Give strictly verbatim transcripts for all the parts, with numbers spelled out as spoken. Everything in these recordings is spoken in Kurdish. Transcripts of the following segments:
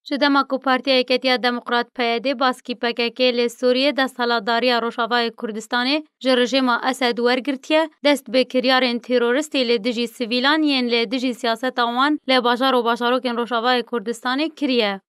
Ji dema ku Partiya Yeketiya Demokrat P Y D baskî P K K li Sûriyê desthilatdariya Rojavayê Kurdistanê ji rejêma Esed wergirtiye, dest bi kiryarên teroristî li dijî sivîlan yên li dijî siyaseta wan li bajar û bajarokên Rojavayê Kurdistanê kiriye.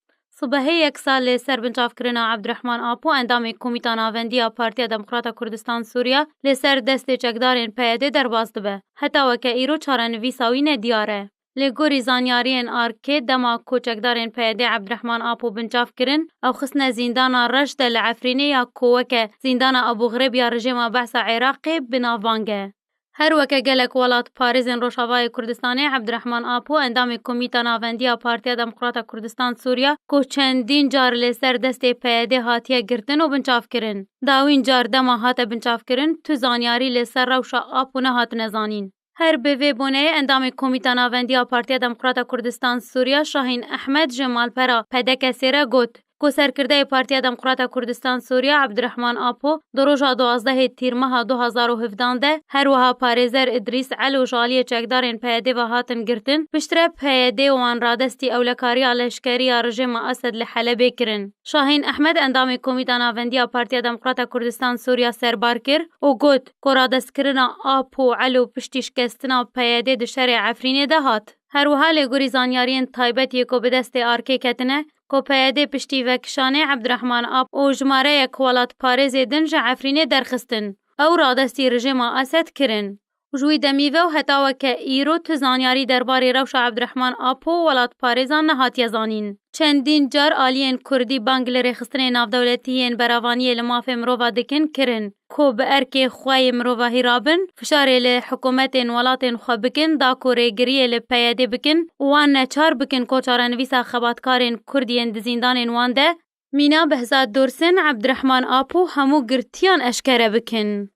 Sibehê yek sal li ser binçavkirina Ebdirehman Apo, endamê Komîta Navendî ya Partiya Demokrata Kurdistan Sûriya, li ser destê çekdarên P Y D derbas dibe. Heta weke îro çarenivîsa wî nediyar e. Li gorî zanyariyên arkê, dema ku çekdarên P Y D Ebdirehman Apo binçav kirin, ew xistine zîndana Reş de li Efrînê ya ku weke zîndana Ebû Xirêb ya rejêma Behsa Iraqê bi navbang e. Her weke gelek welatparêzên Rojavayê Kurdistanê, Ebdirehman Apo, endamê Komîta Navendî ya Partiya Demokrata Kurdistan Sûriya, ku çendîn car li ser destê P Y D hatiye girtin û binçav kirin. Dawîn car dema hate binçavkirin, tu zanyarî li ser rewşa Apo nehatine zanîn. Her bi vê boneyê endamê Komîta Navendî ya Partiya Demokrata Kurdistan Sûriya Şahîn Ehmed ji malpera P D K S re got ku serkirdeyê Partiya Demokrata Kurdistan Sûriya Ebdirehman Apo di roja duwazdehê Tîrmeha du hazar û hevdehan de, her wiha parêzer Idrîs Elo ji aliyê çekdarên P Y D ve hatin girtin, piştre P Y D wan radestî ewlekariya leşkerî ya rejêma Esed li Helebê kirin. Şahîn Ehmed, endamê Komîta Navendî ya Partiya Demokrata Kurdistan Sûriya serbar kir û got ku radestkirina Apo Elo piştî şikestina P Y D di şerê Efrînê de hat. Her wiha lê gorî zanyariyên taybet yê ku bi destê arkê ketine, ku P Y D piştî vekişanê Ebdirehman Ap û jimareyek welatparêzê din ji Efrînê derxistin, ew radestî rejêma Esed kirin. Ji wî demî ve û heta weke îro tu zanyarî derbarê rewşa Ebdirehman Apo welatparêzan nehatiye zanîn. Çendîn car aliyên Kurdî bang li rêxistinê navdewletî yên beravaniyê li mafê mirova dikin kirin, ku bi erkê xwe yê mirovahî rabin, fişarê li hikûmetên welatên xwe bikin, da ku rêgiriyê li P Y D bikin û wan neçar bikin ku çarenivîsa xebatkarên Kurd yên di zîndanên wan de, mîna Behzad Dursin, Ebdirehman Apo, hemû girtiyan eşkere bikin.